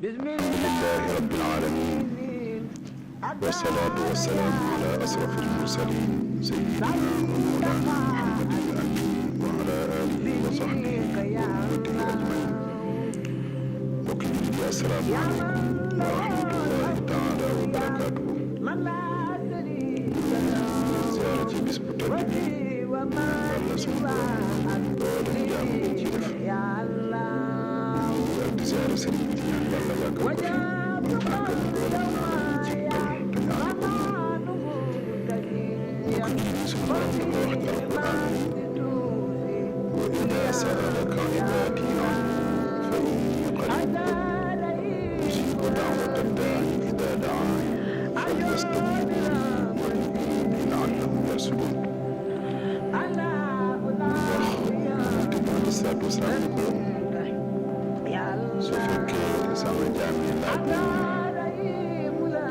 alhamdulillahi rabbil alamin wasalaatu wasalaamu ala asraf almursalin sayyidina wa mawlana muhammadin al-amin wa ala alihi wa sahbihi wa ummatihi ajmain mbokk yi di assalaamu aleykum wa rahmatullahi taala wa barakatuhu ziyaara ci bis bu tedd bi yàlla sunu borom doole jaamu bi ci def di ziyaara sëriñ bi ñaan yàlla yàggal ko fi àggal doole naa ci tal te ñaan ko sunu borom dafa wax ci alquran wa ida sa'alaka ibadi anni fa inni qarib ujibu da'wata da'i ida da'ani falyastajibu li wa liyu'minu la'allahum yarshudun salaatu wasalaam ko su fekkee sama jaam yi laaj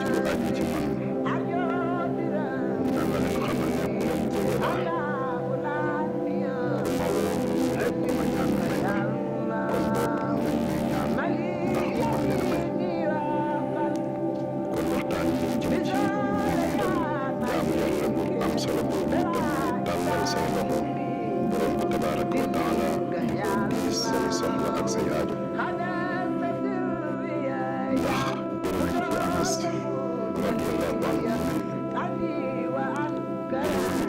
ci lu aju ci man na nga leen xamal ne ku leen jege la ma woo lépp ma ñaan may kon boobu nañ ñuy ñaan ndax ma mën leen may kon waxtaan yi jëm ci jaamu yàlla bu am solo bu tàllal say loxo borom bi tabaraka wa taala gis say soxla ak say aajo ndax jëlee ci Anas radiyallahu anhu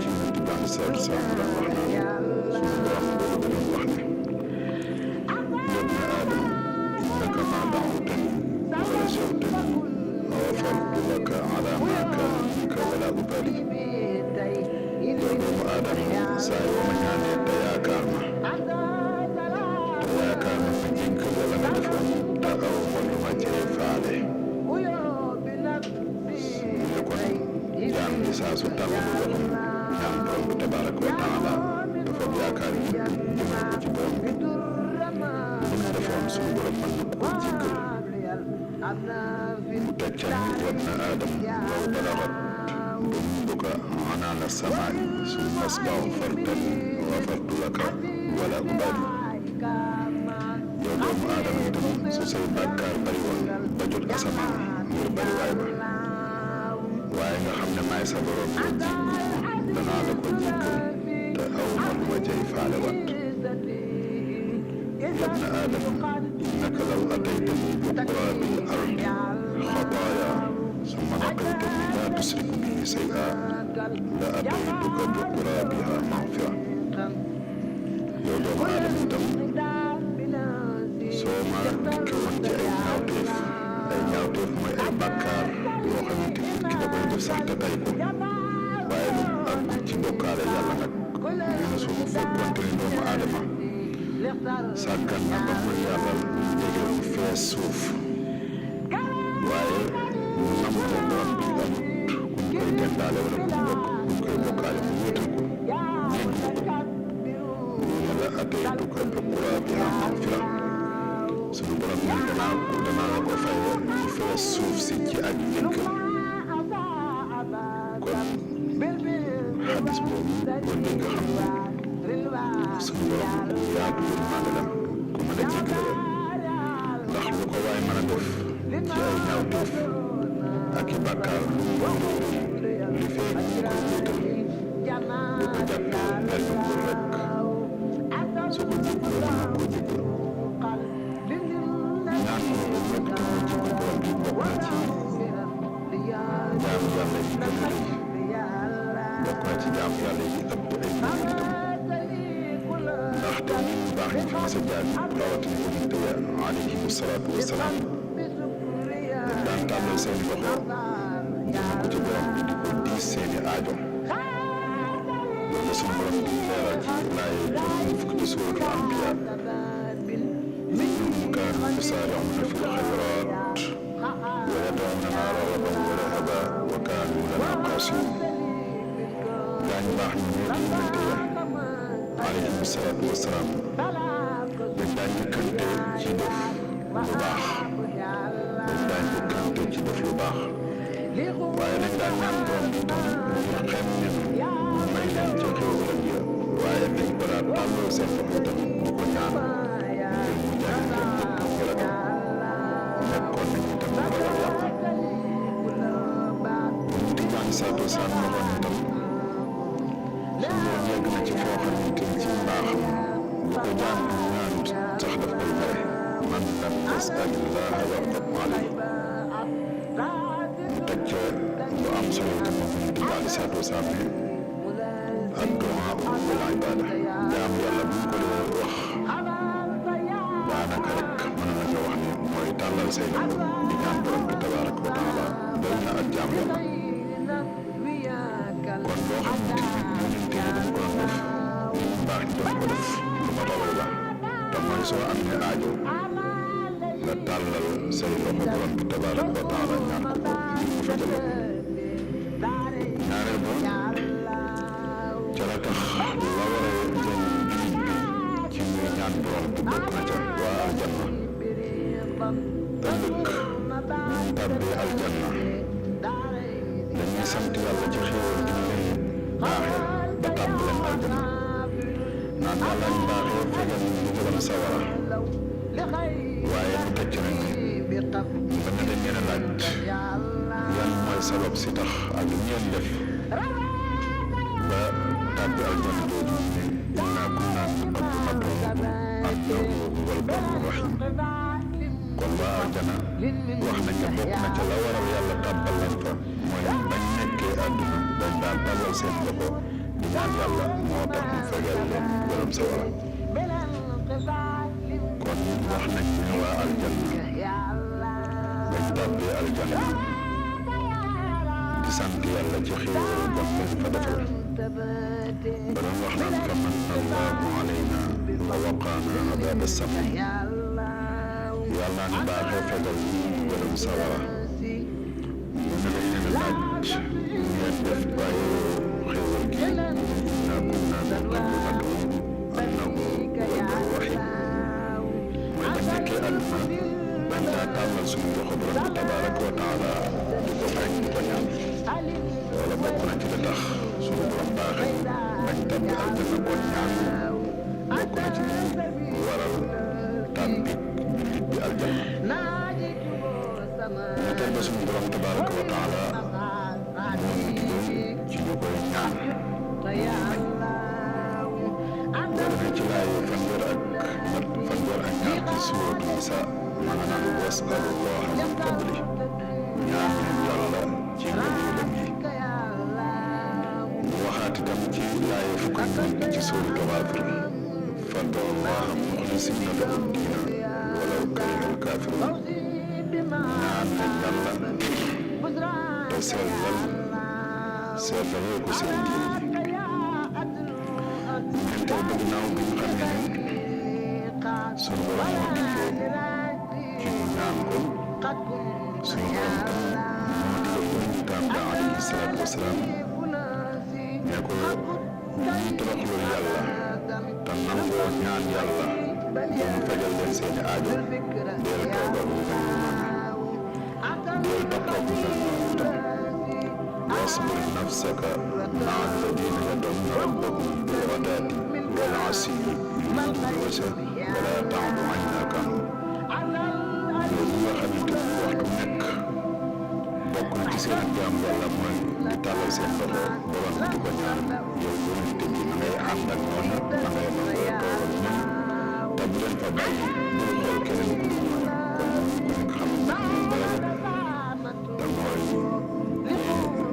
ci Yonent bi aleyhi salaatu wa salaam daan wax naan suñu borom boobu doon wax ne yabna aadam innaka maa da'awtani wa rajawtani ghafartu laka ala maa kaana minka wala ubaali yow doomu aadama saa yoo ma ñaanee te yaakaar ma ma jéggal wala nga defoon te aw ma lu ma cee faale mu ne kon jaam bi saa su tàllal loxoom ñaan borom bi tabaraka wa taala dafa yaakaar yi jëmale ko ci borom bi lu mu defoon suñu borom mën na koo jéggal mu teg ca ni yabna aadam law balagat ذنوبك عنان السماء ثم استغفرتني غفرت لك ولا أبالي yow doomu aadama itam su say bàkkaar bari woon ba jot asamaan ngir bari waay ba waaye nga xam ne maay sa borom danaa la ko jéggal te aw ma lu ma cay faale wat yabna aadama innaka law ataytani bi quraabil ardi xataaya summa laqaytani laa tusriku bi shay'an la ataytuka bi quraabiha maghfira yow doomu aadama itam soo ma dikke woon ci ay ñaawteef mooy ay bàkkaar yoo xamante ni ki da koy def sax te tay ko waaye lu ak ci bokkaale yàlla nag nee na su fekkoonte ni doomu aadama sàggan na ba mooy yàlla jege mu fees suuf waaye mu nangu ne borom bi amut kuñ koy dendaale wala kuñ koy bokkaale mu wéetal ko jéggi ko ñu la ataytuka bi quraabiha maghfira suñu borom ni danaa ko fay ñu fees suuf si ci ak njëggal kon xadis boobu kon di nga xam suñu borom yaatu yërmande la ku mën a jéggale ndax lu ko waay mën a def ci ay ñaawteef ak i bàkkaar li feeg ñu koy wéetal bu ko jàppee benn pour rek su ko jéggaloo mën na koo jéggal ñaan ko nekk te mooy jéggal borom bi bokk na ci jaamu yàlla yi gën a rëy bokk na ci jaamu yàlla yi ëpp ay mbir itam ndaxte nit ñu baax ñi fi mas a jaar rawatina yonente ya alayhimu salaatu wasalaam daan tàllal seen loxo jëme ko ci borom bi di ko diis seeni aajo loolu la suñu borom di leeral ci laaye juróom fukk ci suuratul anbiya innahum kaanu yusaari'uuna fil xayraat wa yad'uunanaa raghaban wa rahaban wa kaanu lanaa xaashi'iin daañ baax ñi ne di yonente ya alayhimu salaatu wasalaam dañ daan njëkkante ci def lu baax dañ daan njëkkante ci def lu baax waaye dañ daan ñaan borom bi tam ngir xeeb leen may leen ci xéewalam ya waaye dañ ko daan tàllal seen loxo itam di ko ñaan ngir mu jaay leen lépp wala nekk alayhi salaatu wasalaam waxoon itam suñu borom yegg na ci foo xamante ni ci mbaaxam bu ko jaam bi ñaanut sax daf koy bare man lam yas'alillaha yaghdab alayhi mu teg ca lu am solo itam moom Yonent bi alayhi salaatu wasalaam ne ad-du'aa wal ibaada jaam yàlla bu ñu ko dee wax daanaka rek mën nañu wax ne mooy tàllal say loxo di ñaan borom bi tabaaraka wa taala doy na ak jaam yàlla kon loo xamante ni dañ ko doon def nit ñu baax ñu doon ko def lu ma tawal la te mooy soo amee aajo nga tàllal say loxo borom bi tabaaraka wa taala ñaan ko ko ngir mu fajal ñaareel ba ca la tax la war a jël jullit bi ci muy ñaan borom bi bokk na ca waa aljanna ëllëg ñu tàbbee aljanna dañuy sant yàlla ci xéewal gi ñu leen baaxee ba tàbb leen aljanna naan yàlla ñu baaxee fegal ñu mbugalam sawara waaye mu teg ci nag ne ba ne dañ leen a laaj yan mooy sabab si tax ak ñeen def ba tàbbi aljanna jooju innaa kunnaa min qablu nad'uuhu innahu huwal barru rahiim kon waa aljana wax nañ ne bokk na ca la waral yàlla tàbbal leen fa mooy bañ nekkee àdduna dañ daan tàllal seen loxo di ñaan yàlla moo tax mu fegal leen gërëm sawara kon wax nañ ne waa aljanna bañ tàbbee aljanna di sant yàlla ci xéewal ba leen fa defal ba doon wax naan fa manna Allahu alaynaa wa waqaanaa adaaba samum yàlla ni baaxee fegal ñu gërëm sawara mu ne dañ leen laaj ngeen def bàyyi xéewal gi innaa kunnaa min qablu nad'uuhu innahu huwal barru rahiim mooy bañ nekkee àdduna bañ daa tàllal suñu loxo borom bi tabaaraka wa taala di ko kañ di ko ñaan wala bokk na ci li tax suñu borom baaxee bañ tàbbi aljanna kon ñaan bokk na ci waral tàbbi jullit bi aljanna ñetteel ba suñu borom tabaaraka wa taala moo ñu digal ci ñu koy ñaan loolu ne ci laay fanweer ak ñaar ci suuratu Nisaa ma nga naan was'alullaha min fadli ñaan leen yàlla ci ngëneelam yi mu waxaat itam ci laay fukk ak ñeent ci suuratu Ghafir fad'u llaha muxlisiina lahu diina walaw kariha al-kaafiruun ñaan leen yàlla te sellalee ko seen diine ñeenteel ba ginnaaw bi ñu xam ne sunu borom moo digle ci ñu ñaan ko sunu borom tam moo digal ko ñu taam ba alayhi salaatu wasalaam ne ko ñi toroxlul yàlla te nangoo ñaan yàlla ba mu fegal leen seeni aajo deel toogal ñu mel noonu deel toppoo ku mel noonu itam wasbir nafsaka maa alladina yad'uuna rabbahum bilghadaati wal ashiyyi yuriiduuna wajhahu wa laa ta'du aynaaka anhum yow ñi nga xamante ni waxtu nekk bokk na ci seen jaam yàlla mooy di tàllal seen loxo borom bi di ko ñaan yow yonente bi na ngay ànd ak ñooñu na ngay nangoo toogal ñoom te bu leen fa bàyyi bul xool keneen ku dul ñoom kon ñoom ku nekk xam ne ñu bëri te mooy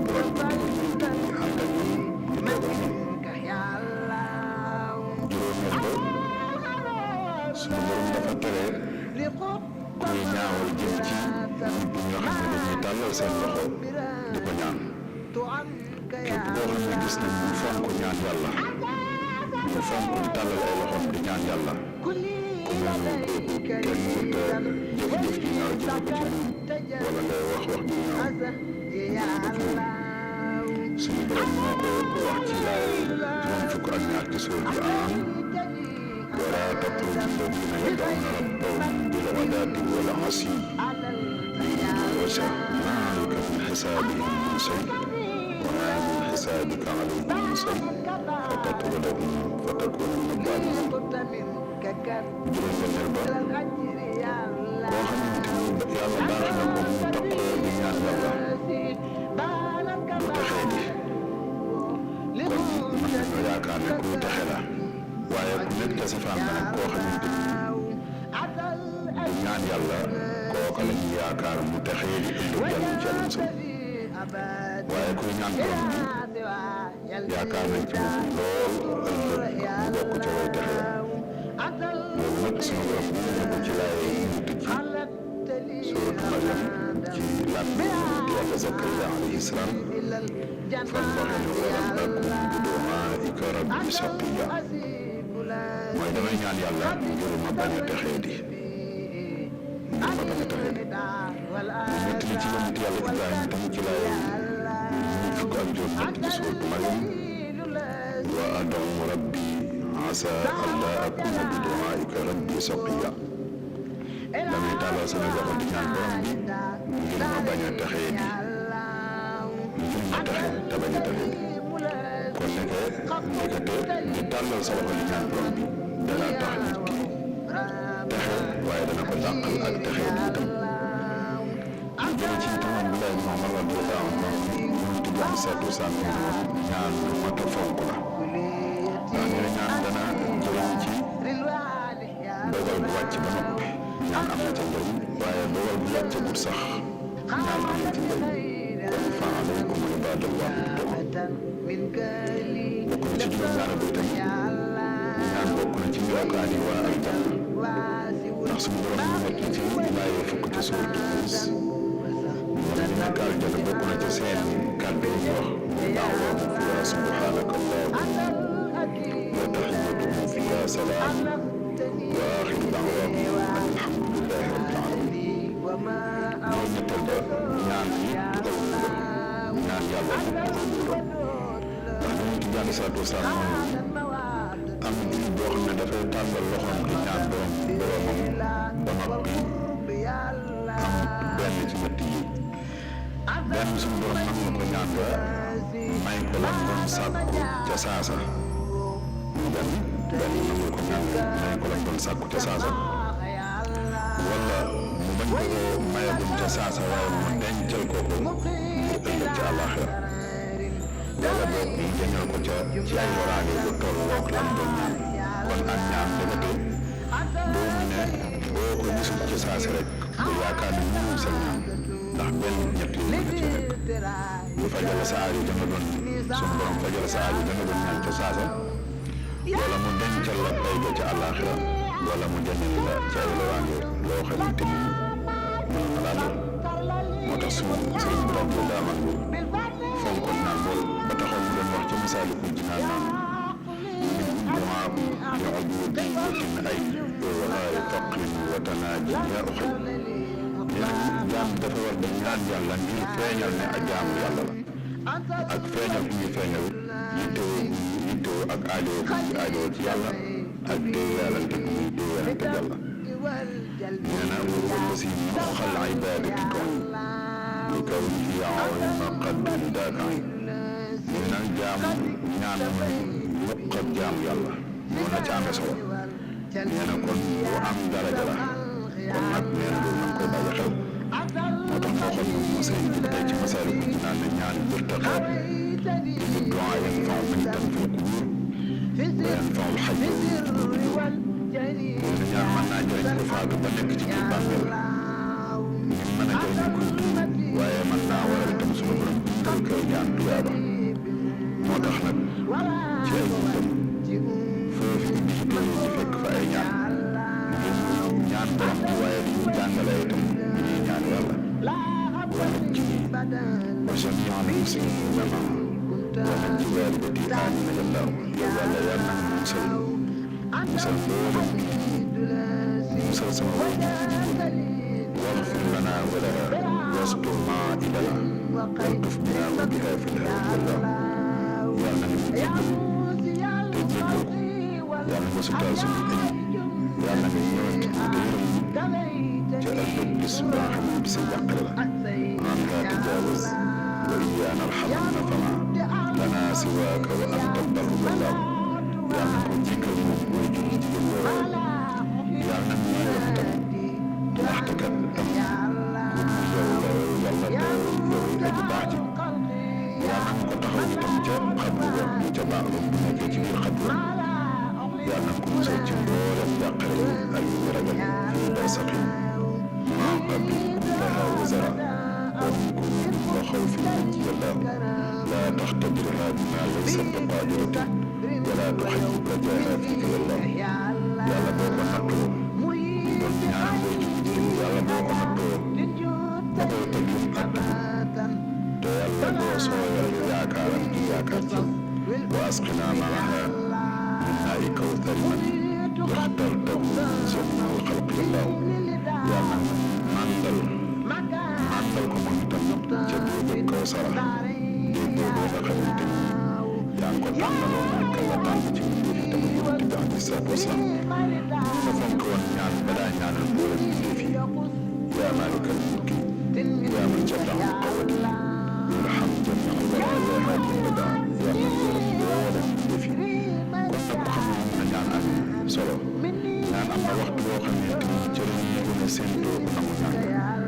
borom bi di yonente bi ànd ak ñoom di toogal ñoom juróomeel ba suñu borom dafa tere kuy ñaawal jëm ci nit ñi nga xam ne dañuy tàllal seen loxo di ko ñaan képp koo xam ne gis nañ mu fonk ñaan yàlla mu fonk di tàllal ay loxoom di ñaan yàlla ku mel noonu kooku kenn mënut a jëf-jëf ju ñaaw jëme ko ci moom wala ngay wax ju ñaaw jëme ko ci moom suñu borom moo ko wax ci laay juróom fukk ak ñaar ci suuratul An'aam ولا تطرد الذين يدعون ربهم بالغداة والعشي يريدون وجهه ما عليك من حسابهم من شيء وما من حسابك عليهم من شيء فتطردهم فتكون من الظالمين juróom-benneel ba boo xamante ni yàlla baax na ko mu taqoo di ñaan yàlla bu taxee nag te safaan ba nag koo xamante ni du ñaan yàlla kooka la ñu yaakaar mu texee di ëllëg yàlla ci yàlla musal waaye kuy ñaan borom bi yaakaar nañ ci moom lool ëllëg mu bokk ca way texee loolu nag sunu borom bi ñu ko ci laay ñu tëj ci suuratu Maryam ci làmmi yàlla Zakariya alayhi salaam fan waxee ne walam akun bi du'aa'ika rabbi shaqiyya mooy damay ñaan yàlla ngir ma bañ a texee di ngir ma bañ a texee di nekk li ci yonent yàlla Ibrahima tamit ci laay ñu fukk ak juróom ñett ci suuratu Maryam wa ad'u rabbi asa alla akuna bi du'aa'ika rabbi shaqiyya damay tàllal sama loxo di ñaan borom bi ngir ma bañ a texee di ngir ma texe te bañ a texee di kon nekkate di tàllal sa loxo di ñaan borom bi dana tax nit ki texe waaye dana ko dàqal ak texee di itam ñu jële ci itam Abdoulaye ibn Umar radiyallahu anhu Yonent bi alayhi salaatu wa salaam ñaan lu mat a fonk la ndax ñu ne ñaan dana jëriñ ci dogal bu wàcc ba noppi ñaan am na ca njëriñ waaye dogal bu wàccagul sax ñaan am na ci njëriñ kon fa alaykum ibadallahi bi dogal bokk na ci juróom-ñaar bi itam ñaan bokk na ci melokaan yi waa aljanna ndax suñu borom ñu nekk ci laayee fukk ci suuratu Yuunus wala ñu nekk aljanna bokk na ci seen kàddu yi wax muy da'waahum fiihaa subhaanaka allaahumma wa tahiyyatuhum fiihaa salaam wa aaxiru da'waahum alhamdulillaahi rabbil aalamiin ñoo ñettal ba ñaan yi dugal nguuram ñaan yàlla dugal nguuram ndax Yonent bi alayhi salaatu wa salaam am jullit boo xam ne dafay tàllal loxoom di ñaan boromam ba noppi am benn ci ñett yi benn suñu borom nangu na ko ñaan ba may ko la doon sàkku ca saasa benn nangu ko ñaan may ko la doon sàkku ca saasa wala mu bañ ko mayagum ca saasa waaye mu dencal ko ngir ëllëg ca àllaaxira wala boog mu jëñal ko ca ci ay waraange bu tolloog lam doon ñaan kon ak ñaan dëgate boo mu ne boo ko gisul ci saasi rek bu yaakaar ne mënul sa ñaan ndax benn ñett yi mën na ci nekk bu fajal sa aajo da nga doon suñu borom fajal sa aajo da nga doon ñaan ca saasa wala mu dencal la pay ga ca àllaaxira wala mu jëñal la ci ay waraange loo xamante ni mën na laa lool moo tax suñu sëriñ bi radiyallaahu anhu fonkoon naan lool ba taxaw mu doon wax ci Masaalikul Jinaan naan min du'aa yu'buudi watin ay walaay faqrin wa tanaaji yaa uxay nee na jaam dafa war di ñaan yàlla ngir feeñal ne ak jaamu yàlla la ak feeñal bi ñuy feeñal yittewoo ak aajowoo ci yàlla ak déeyalante bu muy déeyalante yàlla nee na wa huwa allazii muxal ibaadati tooñ li kawnihi awma qadrin daakaay nee na jaamu ñaan mooy muqab jaamu yàlla moo na ca amee solo nee na kon bu am daraja la kon nag nee na loolu na nga koy bàyyi xel moo tax moo xool moom sëriñ bi tey ci Masaalikul Jinaan ne ñaan birtaqaat li du'aa yanfa'u maytan fil qubuur wa yanfa'u al-hayya nee na ñaan mën naa jëriñ ko faatu ba nekk ci biir bàmmeel ni mën a jëriñ ko dund waaye mën naa waral itam suñu borom bindal koy ñaan tuyaaba moo tax nag ci ay dundam foofu indi ci téere di fekk fa ay ñaan ngir ñaan borom bi waaye di jàngale itam ni ñuy ñaan yàlla wa jamii'al muslimiina wa min waalidati amiin yàllaahu yow yàlla yàlla na nga musal mboolem musal sama waajur واغفر لنا ولها واستر عائلنا والطف بنا وبها في الهدى والله yàlla na nga jéggal te jéggal ko yàlla nga sutal suñu ayib yàlla nga ñëwant te yërëm ca ëllëg bis ba nga xam ne bisa yàqale la an laa tajaawaz wa iyyaana arhamna fama lana siwaaka wa anta albarru wallah yàlla na ko jéggal moom mooy jur gi jigéen yooyu yàlla na nga yërëm tam ndaxte kat am ku yow la yàlla yow aji baax ji yàlla na ko taxaw itam ca xabru ba mu ca baax ba bu nekkee ci biir xabru yàlla na ko musal ci mboolem jàqare ak yu ragal fi barsaqin maa qabli kullaha wazara ومنكم وخوف جلا لا تختبرها بما ليس بقادرة ولا تخيب رجاها فيك الله yàlla boo ko nattoo doon ñaan boo ci yàlla boo ko nattoo ba koy teg lim attan te yàlla boo sooyal yaakaaram ci yaakaar ci wa asqina maaha min maa'i kawthari man yaxtartahu jamii'a al-xalqi yàlla yàlla màndal ko moom itam ca biir Kawsara géej boobu nga xamante ni yaa ngi ko tànnaloo mooy kan la tànn ci mbir yi tamit yonent bi alayhi salaatu wasalaam dafa fonk woon ñaan ba daa ñaanal mboolem mbindeef yi yaa maalikal mulki yaa man jalla qawwati irham jamii'al waraa yaa haadiyal badaa yaa man yërëm mboolem mbindeef yi kon nag ko xam ne na ñaan am solo ñaan am na waxtu boo xamante ni ci la ñuy gën a séentoo bu nangu ñaan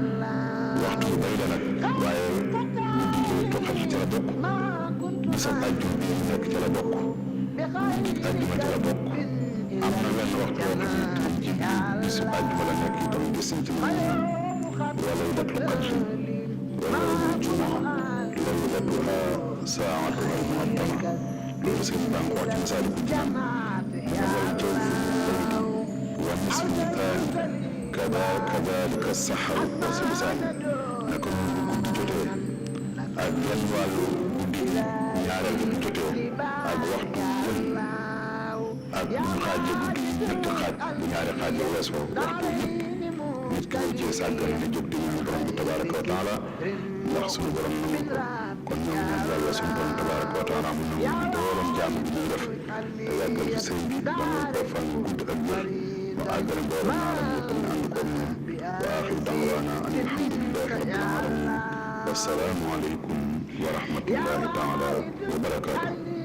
waxtu bu bëri la nag waaye toxal ci la bokk bisab àjjuma bi nekk ci la bokk àjjuma ci la bokk am na wenn waxtu boo xamante ni ci bisab àjjuma la nekk itam gis nañ ci wala laylatul qadr wala yawmul jumaa laylatuha saa'atuha al-mu'azzama loolu sëñ baa ngi wax ci Masaalikul Jinaan wal jawfu wa nisfu thani kadaalika saxaru wa sulusaan naka noonu bu guddi jotee ak genn wàllu guddi ñaareel bi jotee ak waxtu jël ak bu xaaje guddi ñetti xaaj bu ñaari xaaj la weesoo waxtu yëpp nit ki koy cee sàggan ne jóg di ñaan borom bi tabaraka wa taala ndax suñu borom nangu ko kon ñoom ñaan yàlla suñu borom tabaraka wa taala mu nangu ñu dooloon jaam bi ñuy def te yàggal fi sëñ bi dangal ko fan gudd ak wér mu àggale mboolem naaram yëpp ñu ànd koog moom wa axiru da'waana an alhamdulillahi rabbil alamin wassalaamu aleykum wa rahmatullahi taala wa barakaatu